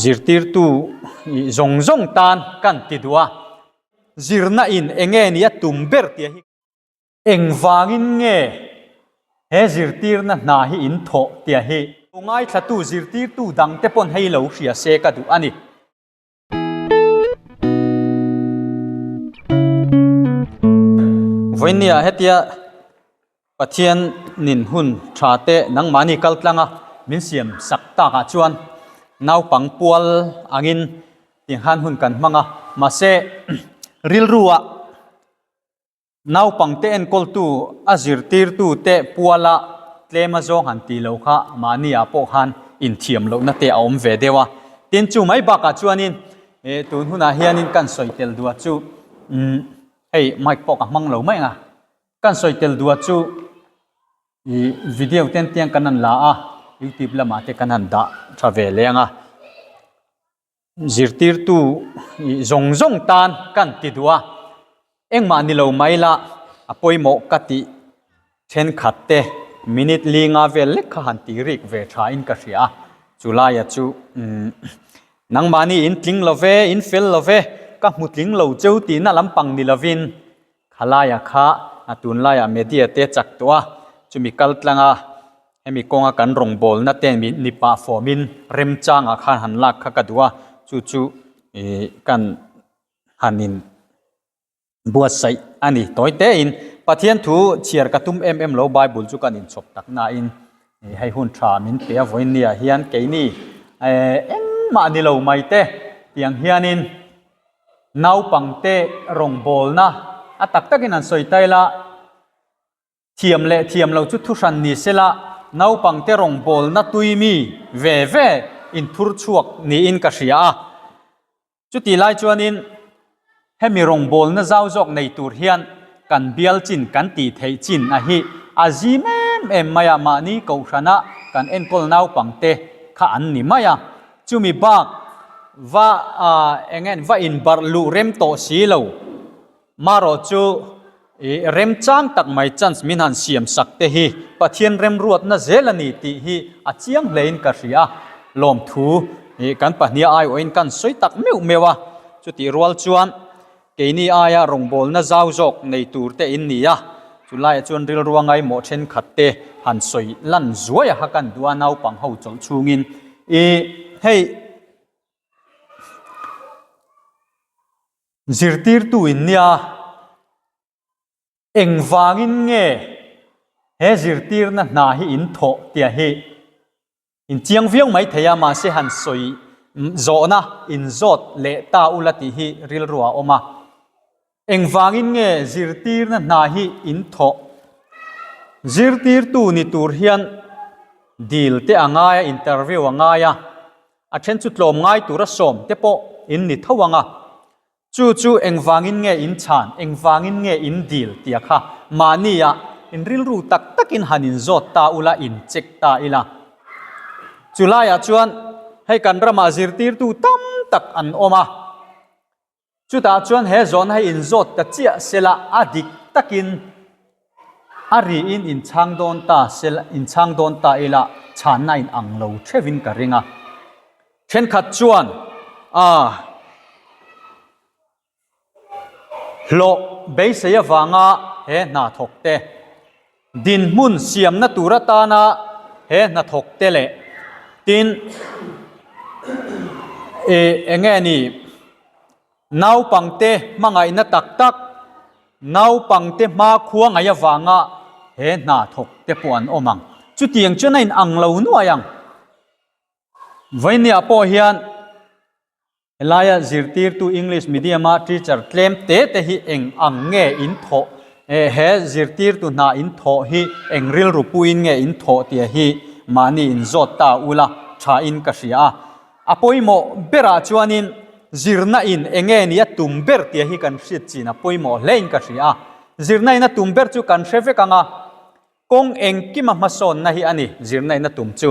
Zirtirtu zawng zawng tan kan ti duh a, zirna in enge ni a tum ber tih hi engvangin nge he zirtirna hna hi in thawh tih hi ngaithlatu zirtirtu dangte pawn hei lo hria se ka duh a ni. Vawinia hetia Pathian nin hun tha te nangmahni kal tlanga min siam sak takah chuan naupang pual angin tinghan hun kan hmang a, mahse rilruah Naupangte enkawltu a zirtirtute puala tlem a zawng han tih loh kha mahniah pawh khan inthiam lohna te a awm ve deuh a. Tin, chu mai bakah chuanin tun hunah hianin kan sawi tel duah chu umm hei mic pawh ka hmang lo mai ang a, kan sawi tel duah chu ih video ten tiang kan han la a, youtube lamah te kan han dah tha ve leh ang a. Zirtirtu zawng zawng tan kan ti duh a, engmah ni lo mai la a pawimawh ka tih thenkhat te minute li nga vel lek kha han ti rik ve tha in ka hria a, chu laia chu umm nangmahni in tling lo ve, in fel lo ve, ka hmu tling lo cheu tihna lampang ni lovin Khalaia kha a tunlaia media te chak tawh a, chumi kal tlanga hemi kawnga kan rawngbawlna te ni pah fawmin remchangah khan han lak kha ka duh a, chu chu ih kan han in buatsaih a ni. Tawi tein Pathian thu chhiar ka tum em em lo, Bible chu kan inchhawp tak nain hei hun tha min pe a vawinia hian keini engmah ni lo mai te tiang hianin Naupangte rawngbawlna a tak takin an sawi ta ila, thiam leh thiam lo chu thuhran ni sela, naupangte rawngbawlna tui mi ve ve inthur chhuak niin ka hria a. Chutih lai chuanin hemi rawngbawlna zau zawk nei tur hian kan bial chin kan tih theih chin a hi a zim em em mai a, mahni kohhrana kan enkawl naupangte kha an ni mai a. Chumi bak va eng en va inbarh luh rem tawh si lo. Marawh chu i remchang tak mai chance min han siam sak te hi Pathian remruatna zel a ni tih hi a chiang hlein ka hria a. Lawmthu i kan pahniha aiawhin kan sawi tak meuh meuh a. Chutih rual chuan Keini aia rawngbawlna zau zawk nei tur te in ni a, chulaiah chuan rilrua ngaimawh thenkhat te han sawi lan zuai a kha kan duh a, naupang ho chawlh chhungin i hei zirtirtu in nia engvangin nge he zirtirna hna hi in thawh tia hi In chiang viau mai thei a, mahse han sawi zawhna in zawt leh ta ula tih hi rilru a awm a. Engvangin nge zirtirna hna hi in thawh? Zirtirtu ni tur hian dil te a ngai a, interview a ngai a, a then chu tlawm ngai tura sawm te pawh in ni tho ang a. Chu chu engvangin nge in chhan, engvangin nge in dil tia kha mahnia in rilru tak takin han in zawt ta ula, in check ta ila. Chu laiah chuan hei kan ramah zirtirtu tam tak an awm a, chutah chuan he zawhna hi in zawt ta chiah sela a dik takin a riin in chhang dawn ta sela, in chhang dawn ta ila chhanna in ang lo theuhin ka ring a. Thenkhat chuan a hlawh beisei avanga he hna thawk te, dinhmun siamna tur atana he hna thawk te leh tin ih eng nge ni naupangte hmangaihna tak tak, naupangte hmakhua ngaih avanga he hna thawk te pawh an awm ang. Chutiang chuan a inang lo nuai ang. Vawinia pawh hian helaia zirtirtu English medium-a teacher tlem te te hi eng ang nge in thawh eh he zirtirtu hna in thawh hi eng rilru puiin nge in thawh tih hi mahni in zawt ta ula tha in ka hria a. A pawimawh berah chuanin zirna in eng nge ni a tum ber tih hi kan hriat chin a pawimawh hle in ka hria a. Zirna in a tum ber chu kan hre vek ang a. Kawng engkima hmasawnna hi a ni, zirna in a tum chu.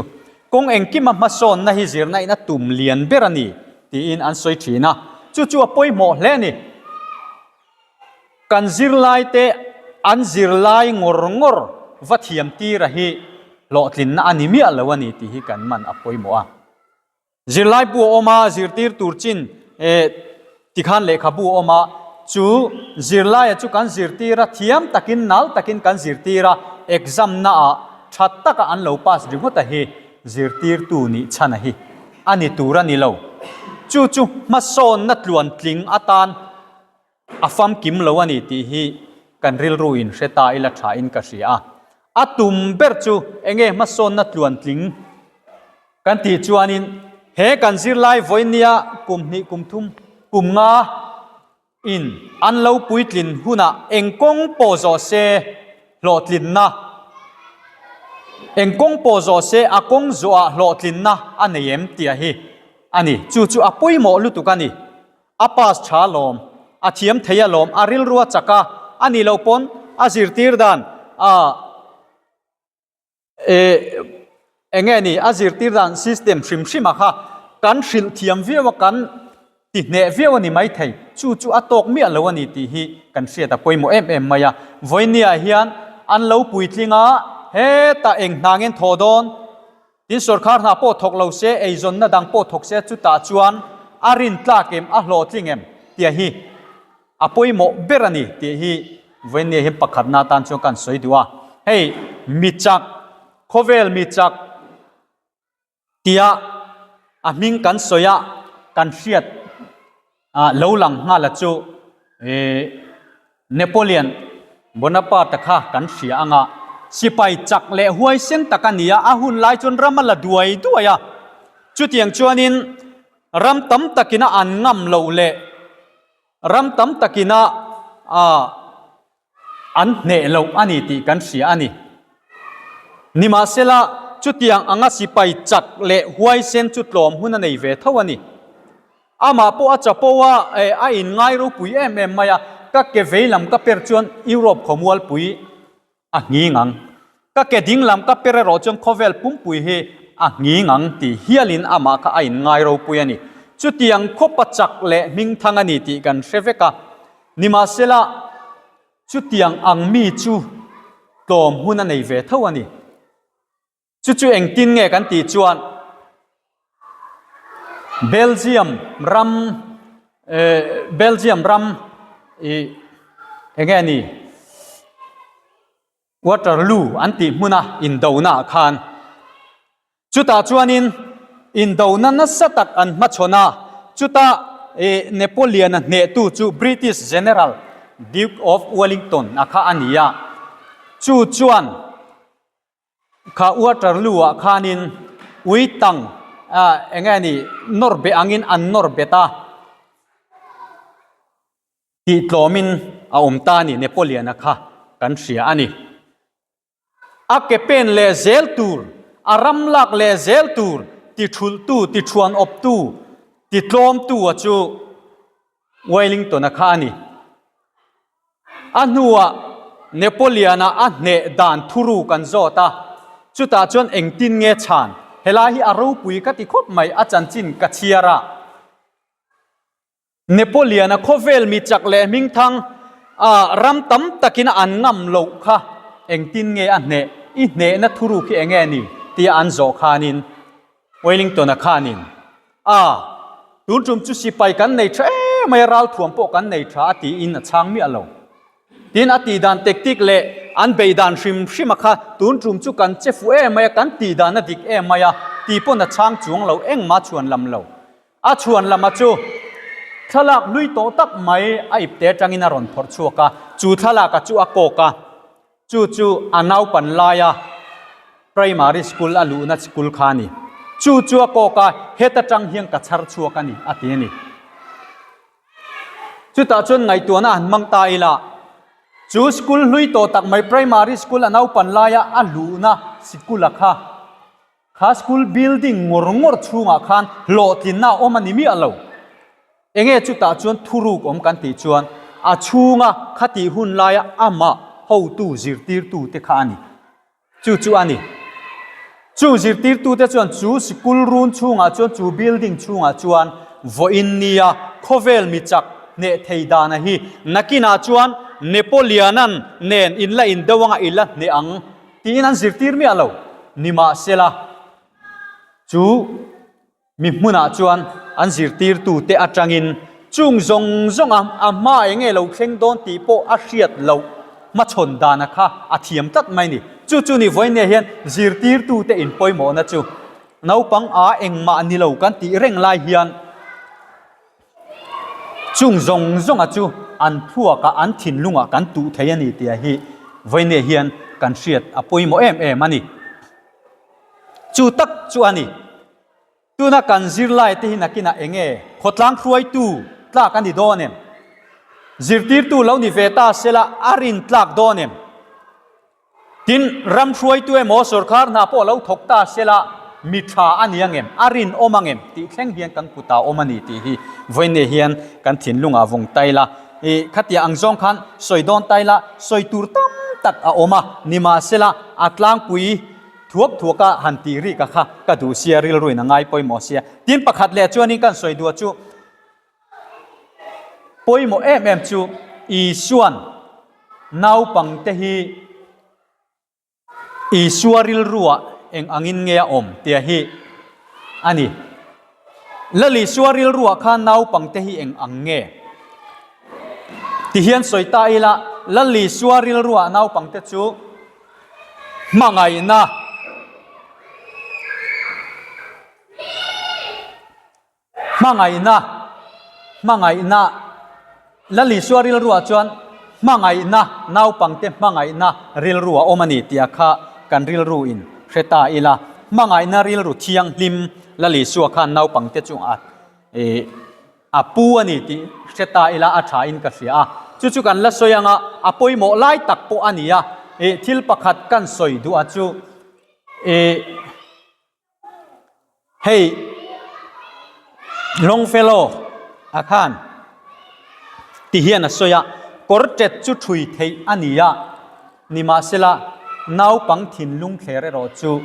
Kawng engkima hmasawnna hi zirna in a tum lian ber a ni, tiin an sawi thin a. Chu chu a pawimawh hle a ni. Kan zirlaite an zirlai ngawr ngawr va thiam tira hi hlawhtlinna a ni miah lo a ni tih hi kan man a pawimawh a. Zirlai bu a awm a, zirtir tur chin eh tikhan lehkhabu a awm a, chu zirlaia chu kan zirtir a, thiam takin nal takin kan zirtir a, exam naah tha taka an lo pass ringawt a hi zirtirtu nih chhan a hi a ni tur a ni lo. Chu chu hmasawnna tluantling atan A famkim lo a ni tih hi kan rilru in hre ta ila tha in ka hria a. A tum ber chu enge hmasawnna tluantling kan tih chuanin he kan zirlai vawinia kum hnih kum thum kum nga in an lo puitlin hunah eng kawng pawh zawh se hlawhtlinna eng kawng pawh zawh se a kawng zawhah hlawhtlinna a nei em tih a hi a ni. Chu chu a pawimawh lutuk a ni. A pass tha lawm, a thiam thei a lawm, a rilru a chak a, a nih loh pawn a zirtir dan a e eng nge ni a zirtir dan system hrim hrim a kha kan hrilh thiam viau a kan ti hneh viau a ni maithei chu chu a tawk miah lo a ni tih hi kan hriat a pawimawh em em mai a. Vawinia hian an lo puitling a, hetah eng hna ngen thawh dawn? Tin, sawrkar hna pawh thawk lo se, eizawnna dang pawh thawk se, chutah chuan a rin tlak em, a hlawhtling em tih hi a pawimawh ber a ni tih hi vawiinnia hian pakhatna atan chuan kan sawi duh a. Hei mi chak, khawvel mi chak tia a hming kan sawi a, kan hriat lo lang nghal a chu Napoleon Bonaparte kha kan hria ang a, sipai chak leh huaisen tak a ni a, a hun lai chuan ram a la duai duai a, chutiang chuanin ram tam takina an ngam loh leh ram tam takina An hneh loh a ni tih kan hria a ni. Nimahsela, chutiang anga sipai chak leh huaisen chu tlawm hun a nei ve tho a ni. Amah pawh a chapo a, a inngai ropui em em mai a, ka ke vei lam ka per chuan Europe khawmualpui a nghing ang. Ka ke ding lam ka per erawh chuan khawvel pumpui hi a nghing ang tih hialin amah kha a inngai ropui a ni. Chutiang khawpa chak leh hmingthang a ni tih kan hre vek a. Nimahsela, chutiang ang mi chu tlawm hun a nei ve tho a ni. Chu chu engtin nge kan tih chuan Belgium ram eh Belgium ram ih eng nge ni Waterloo an tih hmuna indona ah khan Chutah chuanin indona nasa tak an hmachhawn a, chuta Napoleon-a hnehtu chu British General Duke of Wellington a kha a ni a, chu chuan kha Waterloo-ah khanin ui tang eng nge ni nawr beh angin an nawr bet a, tihtlawmin a awm ta a ni Napoleon-a kha kan hria a ni. A ke pen leh zel tur, a ram lak leh zel tur ti thulhtu, ti thuan awptu, ti tlawmtu a chu Wellington-a kha a ni. A hnuah Napoleon-a a hneh dan thuru kan zawt a, chutah chuan engtin nge chhan? Helai hi a ropui ka ti khawp mai, a chanchin ka chhiar a. Napoleon-a khawvel mi chak leh hmingthang a ram tam takin a an ngam loh kha engtin nge a hneh? I hnehna thuruk hi eng nge ni? tia an zawh khanin Wellington-a khanin, A, tun tum chu sipai kan nei tha em mai a, ralthuam pawh kan nei tha a tiin a chhang miah lo. Tin, a tihdan tactic leh an beihdan hrim hrim a kha tun tum chu kan che fuh em mai a, kan tihdan a dik em mai a ti pawn a chhang chuang lo, engmah chhuan lam lo. A chhuan lama chu thlalak hlui tawh tak mai a ipte atangin a rawn phawrh chhuak a, chu thlalaka chu a kawk a, chu chu a naupan laia primary school a luhna school kha a ni. Chu chu a kawk a, heta tang hian ka chhar chhuak a ni, a ti a ni. Chutah chuan ngaihtuahna an hmang ta ila, chu school hlui tawh tak mai primary school a naupan laia a luhna sikula kha, Kha school building ngawr ngawr chhungah khan hlawhtlinna a awm a ni miah lo. Enge chutah chuan thuruk awm kan tih chuan a chhunga khatih hun laia amah hotu zirtirtu te kha a ni. Chu chu a ni. Chu zirtirtu te chuan chu sikul run chhungah chuan chu building chhungah chuan vawiin nia khawvel mi chak hneh thei dana hi nakinah chuan Napoleon-a'n nen inla indeuh anga ila hneh ang Tiin an zirtir miah lo. Nimahsela, chu. Mi hmunah chuan an zirtirtute atangin chung zawng zawnga a hma eng nge lo thleng dawn tih pawh a hriat loh hmachhawn dana kha a thiam tlat mai ni. Chu chu ni vawinia hian zirtirtute inpawimawhna chu naupang a engmah ni lo kan tih reng lai hian chung zawng zawnga chu an thluakah an thinlungah kan tuh thei a ni tih hi vawinia hian kan hriat a pawimawh em em a ni. Chu tak chu a ni. Tuna kan zirlai te hi nakinah eng nge khawtlang hruaitu tlak a ni dawn em? Zirtirtu lo ni ve ta sela a rin tlak dawn em? Tin, ram hruaitu emaw sawrkar hna pawh lo thawk ta sela mi tha a ni ang em? A rinawm ang em? Tih thleng hian kan kutah awm a ni tih hi vawiin hian kan thinlungah vawng tai la. I khatiang ang zawng khan sawi dawn tai la, sawi tur tam tak a awm a, nimahsela a tlangpui thuak thuak a han tih rik a kha ka duh sia, rilruin a ngai pawimawh sia. Tin pakhat leh chuanin kan sawi duh chu pawimawh em em chu Isuan naupangte hi Isua rilruah eng angin nge a awm tia hi a ni. Lal Isua rilruah khan naupangte hi eng ang nge? Ti hian sawi ta ila, Lal Isua rilruah naupangte chu hmangaihna, Hmangaihna, hmangaihna, Lal Isua rilruah chuan hmangaihna, naupangte hmangaihna rilru a awm a ni tih kha kan rilru in hre ta ila. Hmangaihna rilru thianghlim Lal Isua khan naupangte chu a eh a pu a ni tih hre ta ila a tha in ka hria a. Chu chu kan la sawi anga a pawimawh lai tak pawh a ni a. Eh thil pakhat kan sawi duh a chu eh. Hei Longfellow a khan ti hian a sawi a, kawr tet chu thui theih a ni a, nimahsela naupang thinlung thler erawh chu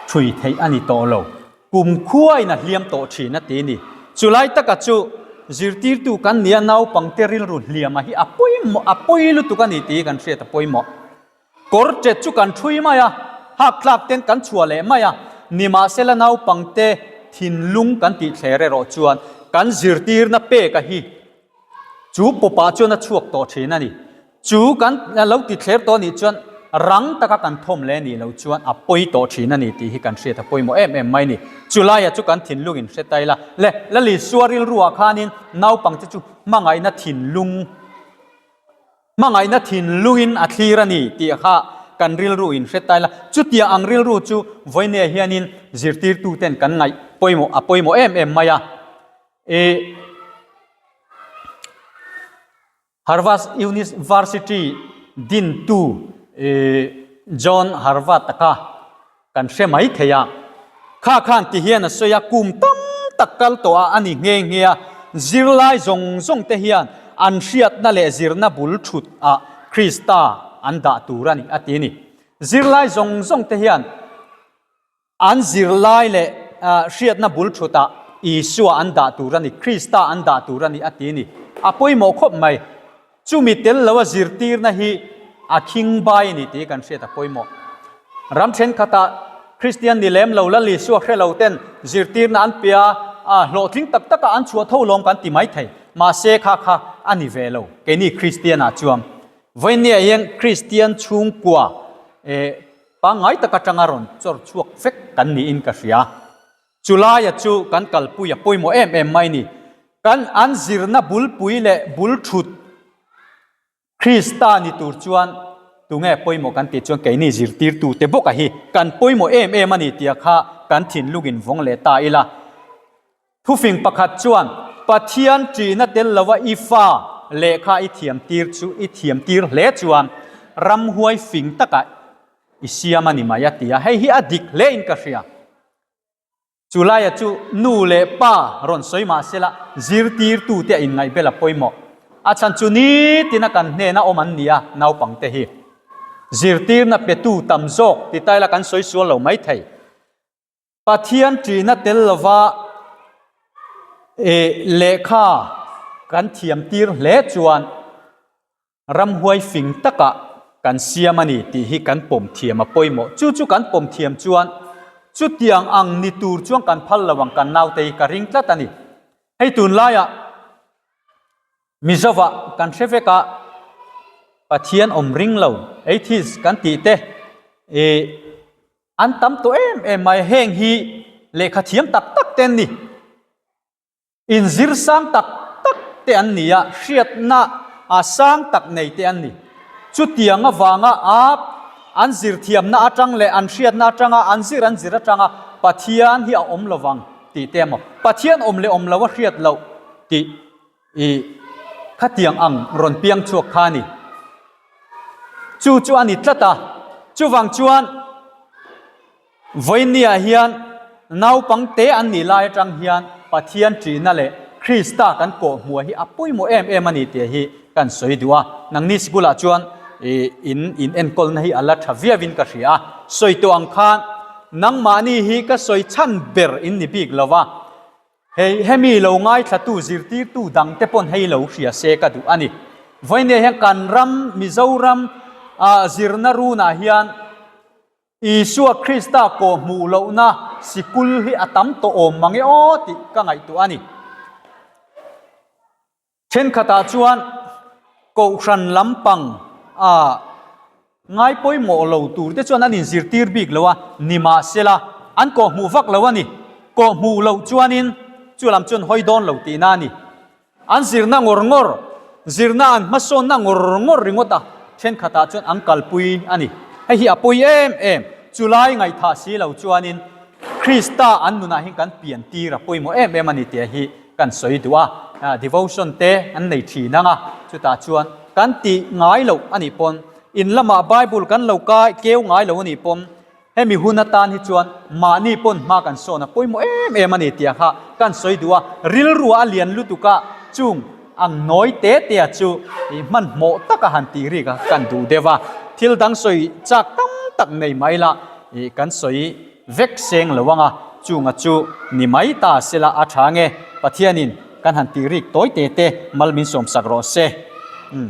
thui theih a ni tawh lo, kum khuain a hliam tawh thin a ti a ni. Chulai taka chu zirtirtu kan nia naupangte rilru hliama hi a pawimawh a pawi lutuk a ni tih hi kan hriat a pawimawh. Kawr ṭet chu kan ṭhui mai a, hak tlak ten kan chhuah leh mai a, nimahsela naupangte thinlung kan tih thler erawh chuan kan zirtirna peka hi chu pawpah chuan a chhuak tawh ṭhin a ni. Chu kan lo ti thler tawh anih chuan rang taka kan thawm leh anih loh chuan a pawi tawh ṭhin a ni tih hi kan hriat a pawimawh em em mai a ni. Chulaia chu kan thinlung in hre ta ila le, Lalisua rilruah khanin naupangte chu hmangaihna thinlung, Hmangaihna thinlungin a thlir a ni tih kha kan rilru in hre taila. Chutiang ang rilru chu vawinia hianin zirtirtuten kan ngaih pawimawh a pawimawh em em mai a. I Harvard University dintu John Harvard-a kha Kan hre mai thei a. Kha khan ti hian a sawi a, kum tam tak kal tawh a a ni nghe nghe a, zirlai zawng zawng te hian an hriatna leh zirna bul thut ah Krista an dah tur a ni a ti a ni. Zirlai zawng zawng te hian an zirlai leh hriatna bul thut ah Isua an dah tur a ni, Krista an dah tur a ni a ti a ni. A pawimawh khawp mai. Chumi tel lo a zirtirna hi a khingbai a ni tih kan hriat a pawimawh. Ram thenkhatah Kristian ni lem lo Lal Isua hre lo ten zirtirna an pe a, a hlawhtling tak taka an chhuah tho lawm kan ti mai thei. Mahse kha kha a ni ve lo. Keini Kristianah chuan vawinia hian Kristian chhungkua eh pangngai tak atanga rawn chawr chhuak vek kan niin ka hria. Chulaia chu kan kalpui a pawimawh em em mai ni. Kan an zirna bulpui leh bul thut Krista ni tur chuan tunge pawimawh kan tih chuan keini zirtirtute bawka hi kan pawimawh em em a ni tia kha kan thinlungin vawng leh ta ila. Thufing pakhat chuan Pathian ṭihna tel lova i fa lehkha i thiamtir chu i thiamtir hle chuan ramhuai fing takah i siam a ni mai a ti a, hei hi a dik hle in ka hria. Chu laia chu nu leh pa rawn sawi mah sela zirtirtute a inngaihbel a pawimawh. A chhan chu nitin a kan hnena awm an ni a, naupangte hi zirtirna petu tam zawk ti ta ila kan sawi sual lo mai thei. Pathian ṭihna tel lova lehkha kan thiamtir hle chuan Ramhuai fing takah kan siam a ni tih hi kan pawm thiam a pawimawh. Chu chu kan pawm thiam chuan Chutiang ang ni tur chuan kan phal lo ang kan naute hi ka ring tlat a ni. Hei tunlaiah Mizova kan hre vek a, Pathian awm ring lo, atheist kan tih te ih an tam tawh em em mai. Heng hi lehkha thiam tak tak te an ni. Inzir sang tak tak te an ni a, hriatna a sang tak nei te an ni. Chutiang avanga a an zir thiamna atang leh an hriatna atanga an zir an zir atanga Pathian hi a awm lovang tih te emaw, Pathian awm leh awm lo a hriat loh tih i khatiang ang rawn piang chhuak kha a ni. Chu chu a ni tlat a, chuvang chuan Vawinia hian naupang te an nih lai atang hian Pathian ṭihna leh Krista kan kawhhmuh hi a pawimawh em em a ni tih hi kan sawi duh a. Nangni sikulah chuan in in enkawlna hi a la ṭha viauin ka hria a. Sawi tawh ang khan nangmahni hi ka sawi chhan ber in ni bik lo va. Hei hemi lo ngaithlatu zirtirtu dangte pawn hei lo hria se ka duh a ni. Vawinia hian kan ram Mizoram zirna runah hian Isua Krista kawh hmuh lohna sikul hi a tam tawh awm mang e aw tih ka ngaihtuah a ni. Thenkhatah chuan Kohhran lampang a ngai pawimawh lo tur te chuan an inzirtir bik lo a, nimahsela an kawh hmuh vak lo a ni. Kawh hmuh loh chuanin chu lam chuan hawi dawn lo tihna a ni. An zirna ngawr ngawr, zirna an hmasawnna ngawr ngawr ringawt a, thenkhatah chuan an kalpui a ni. Hei hi a pawi em em, chulai ngaihthah si lo chuanin Krista an nunah hian kan pian tir a pawimawh em em a ni tih hi kan sawi duh a. Devotion te an nei thin ang a, chutah chuan kan tih ngai loh a nih pawn, in lamah Bible kan lo kai keu ngai lo a nih pawn, Hemi hun atan hi chuan mahni pawn hma kan sawn a pawimawh em em a ni tih kha kan sawi duh a, rilru a lian lutuk a, chung ang nawi te te a chu ih hmanhmawh taka han tih rik a kan duh deuh a, thil dang sawi chak tam tak nei mai la ih kan sawi vek seng lo ang a, chunga chu ni mai ta sela a tha nge Pathianin kan han tih rik tawi te te mal min sawmsak rawh se. Umm.